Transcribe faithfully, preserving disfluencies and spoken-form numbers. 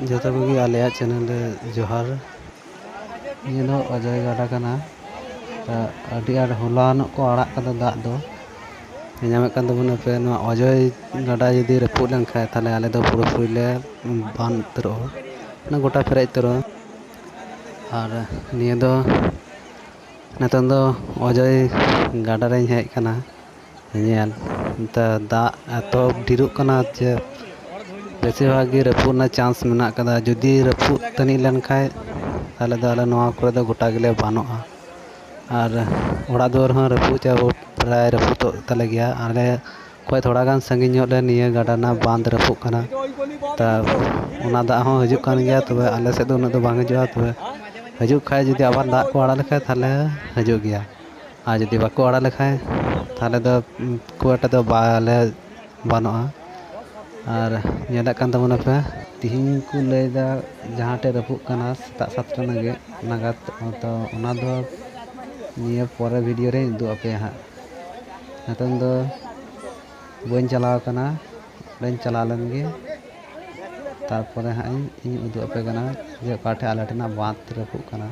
ᱡᱚᱛᱚ ᱠᱚᱜᱮ ᱟᱞᱮᱭᱟᱜ ᱪᱮᱱᱮᱞ ᱨᱮ ᱡᱚᱦᱟᱨ᱾ ᱱᱤᱭᱟᱹ ᱫᱚ ᱚᱡᱚᱭ ᱜᱟᱰᱟ ᱠᱟᱱᱟ᱾ ᱛᱚ, ᱟᱹᱰᱤ ᱟᱸᱴ ᱦᱚᱞᱟᱱᱚᱜ ᱠᱚ ᱟᱲᱟᱜ ᱠᱟᱫᱟ ᱫᱟᱜ ᱫᱚ᱾ ᱧᱮᱧᱟᱢᱮᱫ ᱠᱟᱱ ᱛᱟᱵᱚᱱᱟᱯᱮ, ᱱᱚᱣᱟ ᱚᱡᱚᱭ ᱜᱟᱰᱟ ᱡᱩᱫᱤ ᱨᱟᱹᱯᱩᱫ ᱞᱮᱱᱠᱷᱟᱱ, ᱛᱟᱦᱞᱮ ᱟᱞᱮ ᱫᱚ ᱯᱩᱨᱟᱹᱯᱩᱨᱤ ᱞᱮ ᱵᱟᱱ ᱩᱛᱟᱹᱨᱚᱜᱼᱟ, ᱢᱟᱱᱮ ᱜᱚᱴᱟ ᱯᱮᱨᱮᱡ ᱩᱛᱟᱹᱨᱚᱜᱼᱟ᱾ ᱟᱨ ᱱᱤᱭᱟᱹ ᱫᱚ ᱱᱤᱛᱚᱝ ᱫᱚ ᱚᱡᱚᱭ ᱜᱟᱰᱟ ᱨᱮᱧ ᱦᱮᱡ ᱟᱠᱟᱱᱟ ᱧᱮᱧᱮᱞ᱾ ᱱᱮᱛᱟᱨ ᱫᱟᱜ ᱮᱛᱚ ᱰᱷᱮᱨᱚᱜ ᱠᱟᱱᱟ ᱡᱮ ᱵᱮᱥᱤᱨ ᱵᱷᱟᱜᱽ ᱜᱮ ᱨᱟᱹᱯᱩᱫ ᱨᱮᱱᱟᱜ ᱪᱟᱱᱥ ᱢᱮᱱᱟᱜ ᱟᱠᱟᱫᱟ᱾ ᱡᱩᱫᱤ ᱨᱟᱹᱯᱩᱫ ᱛᱟᱹᱱᱤᱡ ᱞᱮᱱᱠᱷᱟᱱ, ᱛᱟᱦᱚᱞᱮ ᱫᱚ ᱟᱞᱮ ᱱᱚᱣᱟ ᱠᱚᱨᱮ ᱫᱚ ᱜᱚᱴᱟ ᱜᱮᱞᱮ ᱵᱟᱱᱚᱜᱼᱟ᱾ ᱟᱨ ᱚᱲᱟᱜ ᱫᱩᱣᱟᱹᱨ ᱦᱚᱸ ᱨᱟᱹᱯᱩᱫ ᱪᱟᱵᱟ, ᱯᱨᱟᱭ ᱨᱟᱹᱯᱩᱫᱚᱜ ᱛᱟᱞᱮ ᱜᱮᱭᱟ᱾ ᱟᱞᱮ ᱠᱷᱚᱱ ᱛᱷᱚᱲᱟ ᱜᱟᱱ ᱥᱟᱺᱜᱤᱧ ᱧᱚᱜ ᱨᱮ ᱱᱤᱭᱟᱹ ᱜᱟᱰᱟ ᱨᱮᱱᱟᱜ ᱵᱟᱸᱫᱷ ᱨᱟᱹᱯᱩᱫ ᱠᱟᱱᱟ᱾ ᱛᱟ ᱚᱱᱟ ᱫᱟᱜ ᱦᱚᱸ ᱦᱤᱡᱩᱜ ᱠᱟᱱ ᱜᱮᱭᱟ, ᱛᱚᱵᱮ ᱟᱞᱮ ᱥᱮᱫ ᱫᱚ ᱩᱱᱟᱹᱜ ᱫᱚ ᱵᱟᱝ ᱦᱤᱡᱩᱜᱼᱟ᱾ ᱛᱚᱵᱮ ᱦᱤᱡᱩᱜ ᱠᱷᱟᱡ, ᱡᱩᱫᱤ ᱟᱵᱟᱨ ᱫᱟᱜ ᱠᱚ ᱟᱲᱟᱜ ᱞᱮᱠᱷᱟᱡ, ᱛᱟᱦᱞᱮ ᱦᱤᱡᱩᱜ ᱜᱮᱭᱟ᱾ ᱟᱨ ᱡᱩᱫᱤ ᱵᱟᱠᱚ ᱟᱲᱟᱜ ᱞᱮᱠᱷᱟᱡ, ᱛᱟᱦᱞᱮ ᱫᱚ ᱠᱷᱩᱵ ᱮᱠᱴᱟ ᱫᱚ ᱵᱟᱞᱮ ᱵᱟᱱᱚᱜᱼᱟ᱾ ᱟᱨ ᱧᱮᱞᱮᱫ ᱠᱟᱱ ᱛᱟᱵᱚᱱᱟᱯᱮ, ᱛᱤᱦᱤᱧ ᱠᱚ ᱞᱟᱹᱭᱫᱟ ᱡᱟᱦᱟᱸ ᱴᱷᱮᱡ ᱨᱟᱹᱯᱩᱫ ᱠᱟᱱᱟ ᱥᱮᱛᱟᱜ ᱥᱟᱛᱴᱟ ᱱᱟᱜᱟᱛ, ᱛᱚ ᱚᱱᱟ ᱫᱚ ᱱᱤᱭᱟᱹ ᱯᱚᱨᱮ ᱵᱷᱤᱰᱤᱭᱳ ᱨᱮᱧ ᱩᱫᱩᱜ ᱟᱯᱮᱭᱟ ᱦᱟᱸᱜ᱾ ᱱᱤᱛᱚᱝ ᱫᱚ ᱵᱟᱹᱧ ᱪᱟᱞᱟᱣ ᱠᱟᱱᱟ, ᱚᱸᱰᱮᱧ ᱪᱟᱞᱟᱣ ᱞᱮᱱ ᱜᱮ, ᱛᱟᱨᱯᱚᱨᱮ ᱦᱟᱸᱜ ᱤᱧ, ᱤᱧ ᱩᱫᱩᱜ ᱟᱯᱮ ᱠᱟᱱᱟ ᱡᱮ ᱚᱠᱟ ᱴᱷᱮᱡ ᱟᱞᱮ ᱴᱷᱮᱱᱟᱜ ᱵᱟᱸᱫᱷ ᱨᱟᱹᱯᱩᱫ ᱠᱟᱱᱟ᱾